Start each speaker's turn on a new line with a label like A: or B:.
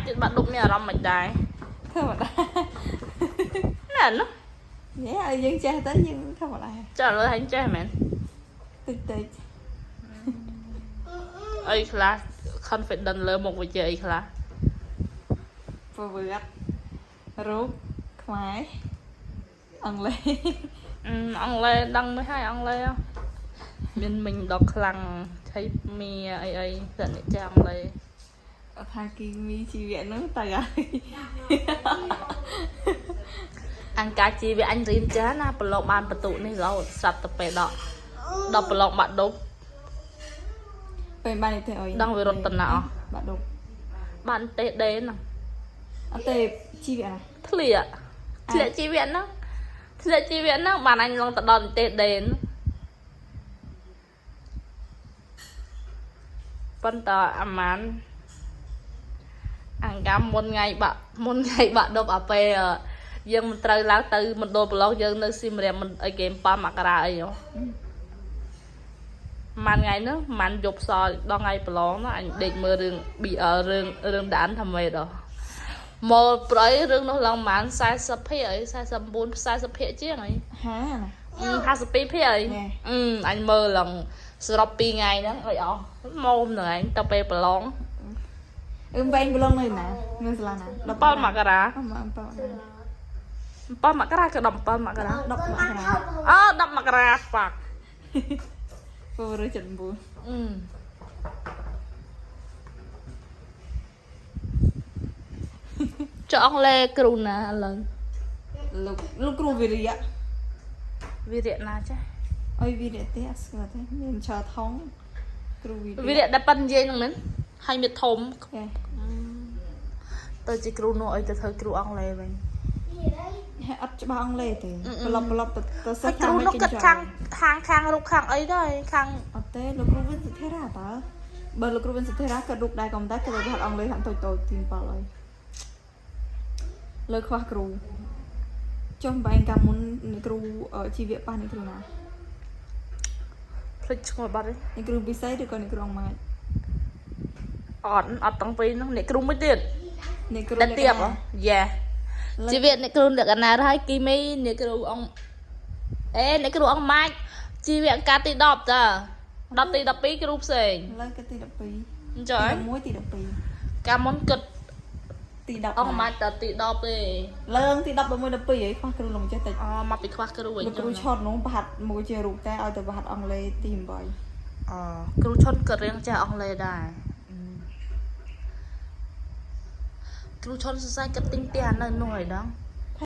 A: ទៀតបាក់ឌុបមានអារម្មណ៍មិនដែរ
B: ធម្មតា
A: ណែនោះ
B: ញ៉ែឲ្យយើងចេះទៅយើងធម្មតា
A: ចាឥឡូវហែងចេះមែន
B: តិចតិច
A: អីខ្លះ confident លើមុខវិជ្ជាអីខ្លះ
B: ប្រវត្តិរូបខ្មែរអង់គ្លេស
A: អឺអង់គ្លេសដឹងមិនហើយអង់គ្លេសហ៎មានមិញដល់ខ្លាំងឆៃមីអីអីតែអ្នកចេះអង់គ្លេស
B: អត់ថាគីមីជីវៈនោះទៅហើយ
A: អង្ការជីវៈអញរៀនចេះណាប្រឡងបានបន្ទុនេះរហូតស្រាប់តែពេលដល់ដល់ប្រឡងបាក់ឌុប
B: ពេលបាននេះទេអុយ
A: ដឹងវារត់តំណអស់
B: បាក់ដុប
A: បានទេដេហ្នឹង
B: អត់ទេជីវៈណា
A: ធ្លាក់ធ្លាក់ជីវៈហ្នឹងធ្លាក់ជីវៈហ្នឹងបានអញឡងទៅដល់ទេដេនប៉ុន្តែអាម៉ានអង្កាំមុនថ្ងៃបាក់មុនថ្ងៃបាក់ដប់អាពេលយើងមិនត្រូវឡើងទៅមណ្ឌលប្រឡងយើងនៅសៀមរាបមិនអីគេ7មករាអីហ៎ម៉ានថ្ងៃនោះម៉ានយប់សល់ដល់ថ្ងៃប្រឡងនោះអញដេកមើលរឿង BL រឿងរឿងដានថាម៉េចដល់មកប្រៃរឿងនោះឡើងម៉ាន40ភាគអី49 40ភាគជាងអី
B: ហាណា
A: អឺ52ភាគអី
B: ណែ
A: អឺអញមើលឡើងសរុប2ថ្ងៃហ្នឹងអីអស់មកហ្នឹងឯងទៅពេលប្រឡង
B: អឺបែងប្រឡងនៅណានៅសាលាណា
A: 7មករា
B: អម7មករា
A: 7មករាក៏17មករា
B: 10មករា
A: អើ10មករាហ្វាក់
B: 979
A: អឺចុះអង់គ្លេសគ្រូណាឥឡូវ
B: លោកលោកគ្រូវិរិយៈ
A: វិរៈណាចាស់
B: អុយវិរិយៈទេអត់ស្គាល់ទេមានឆើថងគ្រូវិរិយៈ
A: វិរៈដែលប៉ិននិយាយហ្នឹងមែនហើយមានធំ
B: ចា
A: ទៅជាគ្រូនោះអីទៅធ្វើគ្រូអង់គ្លេសវិញ
B: ហេអត់ច្បាស់អង់គ្លេសទេប្រឡប់ប្រឡប់ទៅទៅសិ
A: ហើយ
B: ស្ស
A: គ្រូនោះគិតខាងខាងខាងរូបខាងអីដែរខាង
B: អត់ទេលោកគ្រូវិនសុធិរាតើបើលោកគ្រូវិនសុធិរាក៏រូបដែរក៏មិនដែរក៏ទៅហាត់អង់គ្លេសហាត់តូចតូចទី7ហើយលើខ្វះគ្រូចុះបែងកាលមុនគ្រូជីវៈប៉ះនេះគ្រូណា
A: ភ្លេចឈ្មោះបាត់ហើយ
B: នេះគ្រូពិសេសឬក៏នេះគ្រូអង្គម៉ាច
A: អត់អត់តាំងពីហ្នឹងអ្នកគ្រូមួយទៀត
B: នេះគ្រូ
A: ដែលទៀបយ៉ាជីវិតអ្នកគ្រូអ្នកកណាហើយគីមីអ្នកគ្រូអង្គអេអ្នកគ្រូអង្គម៉ាច់ជីវៈកាទី10តា10ទី12គ្រូផ្សេង
B: លើកទី12
A: អញ្ចឹង
B: ទី1ទី12
A: កាលមុនគិត
B: ទី10
A: អង្គម៉ាច់តែទី10ទេ
B: ឡើងទី10 11 12ហីខ្វះគ្រូលោកចេះតិច
A: អូមកពីខ្វះគ្រូអញ្
B: លោក
A: ចឹង
B: គ្រូឆតនោះប្រហាត់មួយជារូបតែឲ្យទៅប្រហាត់អង់គ្លេសទី8
A: អូគ្រូឈុនក៏រៀងចេះអង់គ្លេសដែរគ្រូឈុនសរសៃគិតទិញផ្ទះនៅនោះហើយដឹង